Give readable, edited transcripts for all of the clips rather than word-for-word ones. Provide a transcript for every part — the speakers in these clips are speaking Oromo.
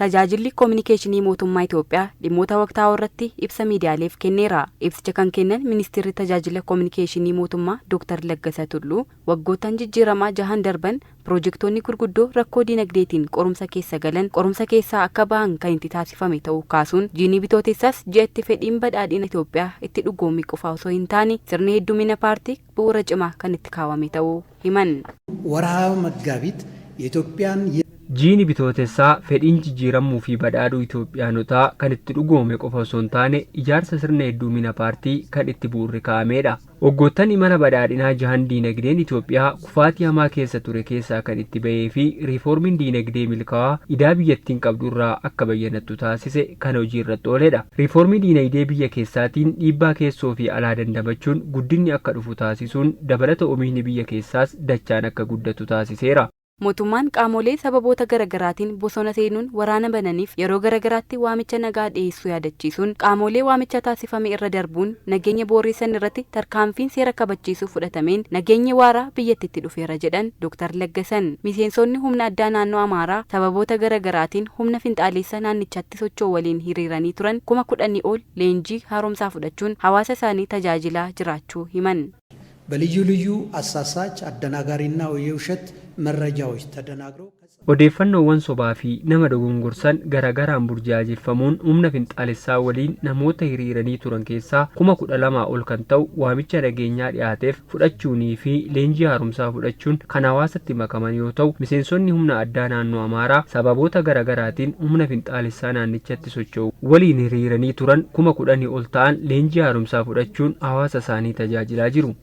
Tajaajilli Kominikeeshinii Mootummaa Itoophiyaa dhimmoota waqtaawoo irratti ibsa miidiyaaleef kenneera. Ibsicha kan kennan Ministeerri Tajaajila Kominikeeshinii Mootummaa Dooktar Laggasa Tulluu, waggoottan jijjiiramaa jahan darban piroojektoonni gurguddoo rakkoo dinagdeetiin qorumsa keessa galan qorumsa keessaa akka bahan kan itti taasifame ta'uu kaasuun, jiini Bitootessaas ji'a itti fedhiin badhaadhina Itoophiyaa itti dhugoome qofa osoo hin taane sirni heddumina paartii bu'uura cimaa kan itti kaawwame ta'uu himan. ወርሃ መጋቢት የኢትዮጵያን Jiini Bitootessaa fedhiin jijjiiramuu fi badhaadhuu Itoophiyaanotaa kan itti dhugoome qofa osoo hin taane ijaarsa sirna hedduumina paartii kan itti bu'uurri kaa'amedha. Waggoottan imala badhaadhinaa jahan diinagdeen Itoophiyaa kufaatii hamaa keessa ture keessaa kan itti bahee fi riiformiin diinagdee milkaa'aa idaa biyyattiin qabdu irraa akka bayyanattu taasise kan hojii irratti ooledha. Riiformii diinagdee biyya keessaatiin dhiibbaa keessoo fi alaa dandamachuun guddinni akka dhufu taasisuun dabalata oomishni biyya keessaas dachaan akka guddatu taasiseera. Mootummaan qaamolee sababoota garaagaraatiin bosona seenuun waraana bananiif yeroo garaagaraatti waamicha nagaa dhiyeessuu yaadachiisuun, qaamolee waamicha taasifame irra darbuun nageenya booreessan irratti tarkaanfiin seera kabachiisuu fudhatameen nageenyi waaraa biyyattitti dhufeera jedhan Dooktar Laggasan. Miseensonni humna addaa naannoo Amaaraa sababoota garaagaraatiin humna finxaalessa naannichatti socho'u waliin hiriiranii turan 10,000 ol leenjii haaromsaa fudhachuun hawaasa isaanii tajaajilaa jiraachuu himan. በልዩ ልዩ አሳሳች አደናጋሪና የውሸት መረጃዎች ተደናግረው Odeeffannoowwan sobaa fi nama dogongorsan garaagaraan burjaajeffamuun humna finxaalessaa waliin namoota hiriiranii turan keessaa 12,000 ol kan ta'u waamicha nageenyaa dhiyaateef fudhachuunii fi leenjii haaromsaa fudhachuun kan hawaasatti makaman yoo ta'u, miseensonni humna addaa naannoo Amaaraa sababoota garaagaraatiin humna finxaalessaa naannichatti socho'u waliin hiriiranii turan 10,000 ol ta'an leenjii haaromsaa fudhachuun hawaasa isaanii tajaajilaa jiru.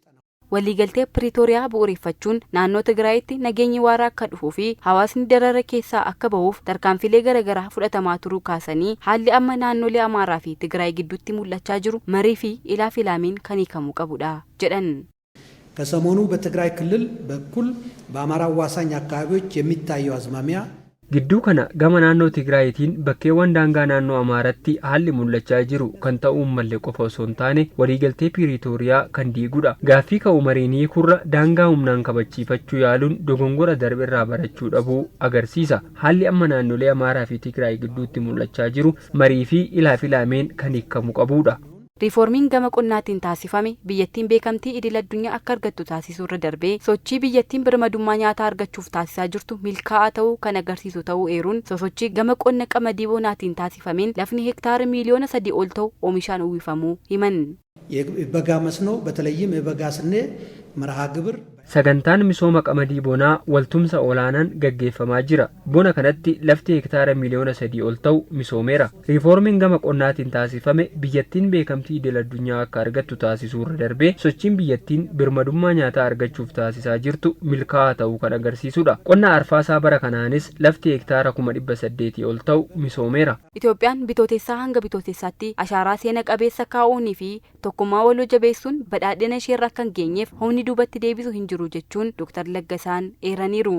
Waliigaltee Piriitooriyaa bu'uureffachuun naannoo Tigraayitti nageenyi waaraa akka dhufuu fi hawaasni darara keessaa akka bahuuf tarkaanfilee garaagaraa fudhatamaa turuu kaasanii, haalli amma naannolee Amaaraa fi Tigraay gidduutti mul'achaa jiru marii fi ilaa filaamiin kan hiikamuu qabudha jedhan. ከሰሞኑ በትግራይ ክልል በኩል በአማራ አዋሳኝ አካባቢዎች የሚታየው አዝማሚያ Gidduu kana gama naannoo Tigraayitiin bakkeewwan daangaa naannoo Amaaraatti haalli mul'achaa jiru kan ta'uu hin malle qofa osoo hin taane waliigaltee Piriitooriyaa kan diigudha. Gaaffii ka'u mariin hiikurra daangaa humnaan kabachiifachuu yaaluun dogongora darbe irraa barachuu dhabuu agarsiisa. Haalli amma naannolee Amaaraa fi Tigraay gidduutti mul'achaa jiru marii fi ilaa filaameen kan hiikamuu qabudha. Riiformiin gama qonnaatiin taasifame biyyattiin beekamtii idil addunyaa akka argattu taasisuu irra darbee sochii biyyattiin birmadummaa nyaataa argachuuf taasisaa jirtu milkaa'aa ta'uu kan agarsiisu ta'uu eeruun, sosochii gama qonna qamadii bonaatiin taasifameen lafni hektaara miiliyoona 3 ol ta'u oomishaan uwwifamuu himan. የበጋ መስኖ በተለይም የበጋ ስንዴ መርሃ ግብር Sagantaan misooma qamadii bonaa waltumsa olaanaan gaggeeffamaa jira. Bona kanatti lafti hektaara miiliyoona 3 ol ta'u misoomeera. Riiformiin gama qonnaatiin taasifame biyyattiin beekamtii idil addunyaa akka argattu taasisuu irra darbee sochiin biyyattiin birmadummaa nyaataa argachuuf taasisaa jirtu milkaa'aa ta'uu kan agarsiisudha. Qonna arfaasaa bara kanaanis lafti hektaara 800,000 ol ta'u misoomeera. Itoophiyaan Bitootessaa hanga Bitootessaatti ashaaraa seena qabeessa kaa'uunii fi tokkummaa waloo jabeessuun badhaadhina isheerra akka hin geenyeef humni duubatti deebisu hin jiru jechuun Dooktar Laggasaan eeraniiru.